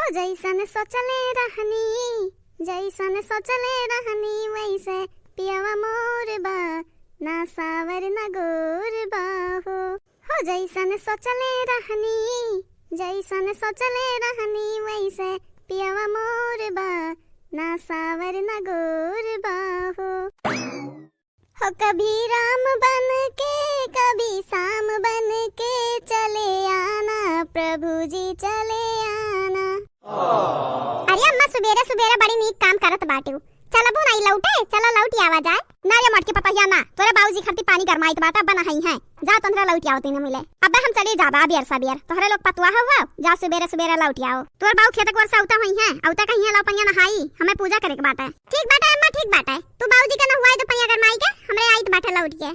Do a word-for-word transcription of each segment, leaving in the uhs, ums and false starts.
ओ जैसन सोचले रहनी, जैसन सोचले रहनी, वैसे पियवा मोर बा, ना सावर ना गोर बा हो। हो जैसन सोचले रहनी, जैसन सोचले रहनी, वैसे पियवा मोर बा, ना सावर ना गोर बा हो। हो कभी राम बन के, कभी श्याम बन के चले आना, प्रभु जी चले आना। अरे अम्मा, सुबेरे सुबेरे बड़ी नीक काम करत बाटिउ। चलबू नाई लौटे, चला लौटि आवा जाए। ना रे मोटकी पतोहिया ना, तोरे बाबूजी खरती पानी गरमाइत बाटा, बना हई हैं। जा तोहरा लौटि आओ तीने मिले। अबे हम चली जाबा अबियर सबियर, तोहरे लोग पतुआ हउआ, जा सुबेरे सुबेरे लौटि आओ। तोर बाऊ खेत कोर से औता होइहैं, औता कहिहैं लो पनिया नहाई, हमें पूजा करे के बाटे। ठीक बाटे अम्मा, ठीक बाटे, तू बाबूजी के नहुआई दे पनिया गरमाई के, हमरे आइत बाटे लौटि के।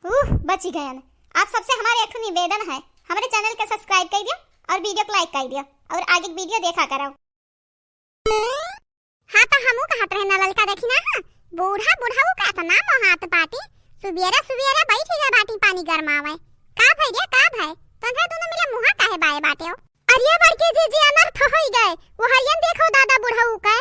उह, बचि गयन। आप सबसे हमार एक ठो निवेदन है, हमरे channel के subscribe कइ दियो और video को like कइ दियो और आगे के video देखा करो। हाँ, तो हमू कहत रहे ना ललका, देखी ना, हाँ, बूढ़ा बुढ़ऊ का एतना मोहात बाटी, सुबेरे सुबेरे बैठी गए बाटी पानी गरमावे। का भई रे, का भई? तोहरे दोनों मिले मुहा काहे बाए बाटे हो? अरे बड़की जीजी, अनर्थ होई गए, वो हरियन देखो दादा बुढ़ऊ के।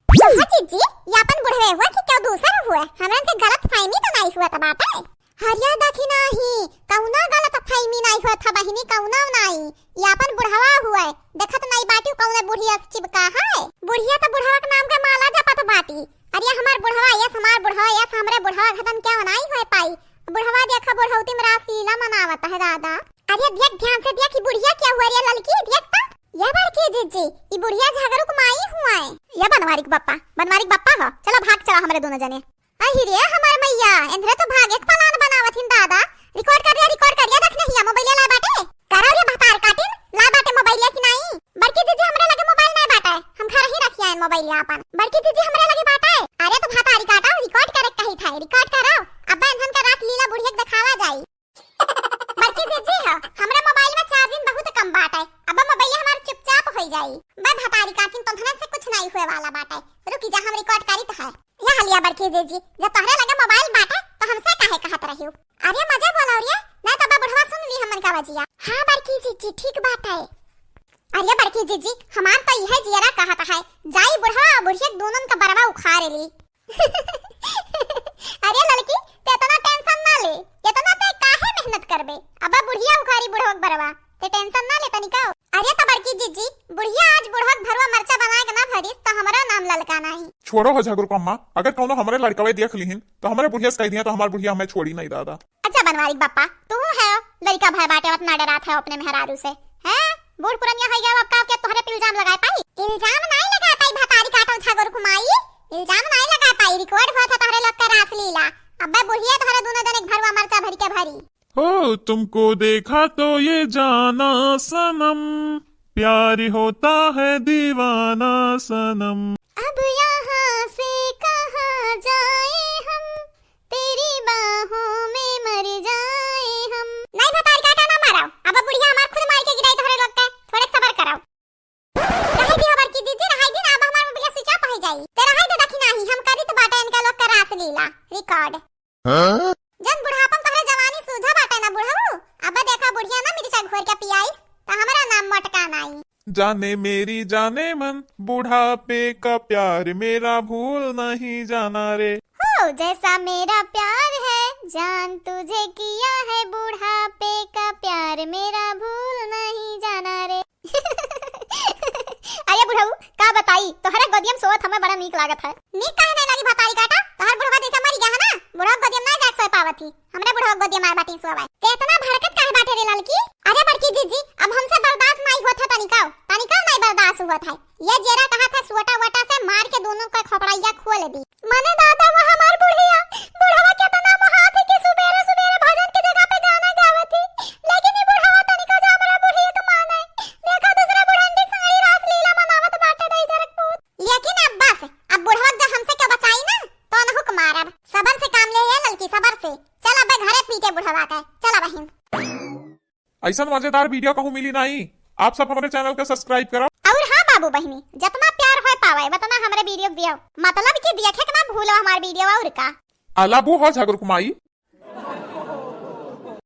हाँ जीजी, ये अपन बुढ़वे हुआ कि क्यों दूसर हुआ? हमरन के गलत फहमी तो नाई हुआ त बाटे। हरिया देखी नाही, कउनो गलत फहमी नाई होत ह बहिनी, कउनो नाई। ये अपन बुढ़वा हुए, देखत नाई बाटिउ कउने बुढ़िया से चिपका है। बुढ़िया त बुढ़वा के नाम के माला जपत बाटी। अरे हमार बुढ़वा यस, हमार बुढ़वा यस, हमरे बुढ़वा खतन क्या नाई होए पाई। बुढ़वा देखा बुढ़ौती में रासलीला मनावत है दादा। अरे देख ध्यान से देख, ई बुढ़िया क्या हुआ रे ललकी, देख तो। ये बड़की जीजी, ई बुढ़िया झगरू के माई हुआ है। ये बनवारी के बप्पा, बनवारी के बप्पा हो, चलो भाग चला हमरे दोनों जने। अहि रे हमार मैया, एन्हरे तो भागे के plan बनावत हिन दादा। Record कर रिया, record कर रिया, देख नहीं, mobile ला बाटे। करा रे भतार काटिन, ला बाटे mobile कि नाई? बड़की जीजी, हमरे लगे mobile नाई बाटे, हम घर ही रखिया है mobile अपन। बड़की जीजी, हमरे लगे बाटे। अरे तो भतारी काटा, record करे के कही था, record करो। अब एन्हन का रासलीला बुढ़िया के देखावा जाई। बड़की जीजी हो, हमरे mobile में charging बहुत कम बाटे, अब mobile हमार चुपचाप होई जाई। बे भतारी काटिन, तोहरे से कुछ नाई हुए वाला बाटे। रुकी जा, हम record करी तो है। यह लिया बड़की जीजी, जब तोहरे लगे mobile बाटे, तो हमसे काहे कहत रहियो? अरे मजे बोला रे, नहीं तो बा बुढ़वा सुन ली हमन का बजिया। हाँ बड़की जीजी, ठीक बात है। अरे बड़की जीजी, हमार तो यह जियरा कहत है, जाई बुढ़वा और बुढ़िया दोनों का बरवा उखाड़ ली। अरे लड़की, ते इतना tension ना ले, इतना ते काहे मेहनत करबे? अब बुढ़िया उखाड़ी बुढ़वा के बरवा, ते tension ना ले तनिका। अरे तो बड़की जीजी, बुढ़िया आज बुढ़वा के भरुआ मरचा बनाए के ना भरिस, तो हमरो नाम ललका नाही। छोड़ो हो झगरू को अम्मा, अगर कौनो हमरे लड़कवे देख लिहिन, तो हमरे बुढ़िया से कह दिया, तो हमार बुढ़िया हमें छोड़ी नहीं दादा। अच्छा बनवारी के बप्पा, तू है लड़का भय बाटे, उतना डरात है अपने मेहरारू से, हैं? बूढ़ पुरनिया हो गया, अब का के तोहरे पे इल्जाम लगाए पाई? इल्जाम नहीं लगा पाई, भतारी काटो झगरू को माई, इल्जाम नहीं लगा पाई, record हुआ था तोहरे लोग का रासलीला। अब्बे बुढ़िया तोहरे दोनों जने के भरुआ मरचा भरी के भरी। हो तुमको देखा तो ये जाना सनम, प्यार होता है दीवाना सनम। अब यहाँ से कहाँ जाए हम, तेरी बाहों में मर जाए हम। नहीं भतारी काटा ना मारो, अब बुढ़िया हमार खुद मार के गिराई तोहरे लोग के, थोड़े सबर करो। रहे दियो बड़की जीजी, रहाई दिन, अब हमार मोबाइल switch off हो जाई। ते रहाई दे दखिना ही, हम करी तो बाटे इनका लोग का रासलीला record। हाँ? जन बुढ़ापन तोहरे जवानी सूझा बाटे ना बुढ़ऊ, अब देखा बुढ़िया ना मिर्चा घोर के पियाई, तो हमारा नाम मोटका नाई। जाने मेरी जाने मन, बुढ़ापे का प्यार मेरा भूल नहीं जाना रे। हो जैसा मेरा प्यार है जान तुझे किया है, बुढ़ापे का प्यार मेरा भूल नहीं जाना रे। अरे बुढ़ऊ, का बताई, तोहरे गोदियम सोवत हमें बड़ा नीक लागत है। नीक काहे नहीं लागी भतारी काटा, तोहर बुढ़वा जैसा मरी गया है ना, बुढ़वा गोदियम ना जाके सोए पावत ही, हमरे बुढ़वा गोदियम आए बाटी सोवे। ते इतना भड़कत काहे बाटे रे ललकी? अरे बड़की जीजी, अब हमसे बर्दाश्त नहीं होत है तनिकाओ, तनिकाओ नहीं बर्दाश्त होत है। ये जेरा कहा था सोटा वोटा से मार के दोनों का खोपड़ाइया खोल दी। मने दादा वो हमार बुढ़िया, बुढ़वा केतना मोहात है कि सुबेरे सुबेरे भजन के जगह पे गाना गावत ही, लेकिन ये बुढ़वा तनिका जा हमरा बुढ़िया के माने। देखा दूसरा बुढ़न के संगड़ी रासलीला मनावत बाटे दई जरकपूत। लेकिन अब बस, अब बुढ़वा जब हमसे के बचाई ना, तो अनहुक मारब। सबर से काम ले ये ललकी, सबर से। चल अब घरे पीटे बुढ़वा के, चल बहिन। ऐसन मजेदार video कहूँ मिली नाई। आप सब हमरे channel के subscribe करो। और हाँ बाबू बहिनी, जतना प्यार होए पावे, वतना हमरे video के दियो। मतलब कि देखे के ना भूलो हमार video और का। अलाबू हो झगरुक माई,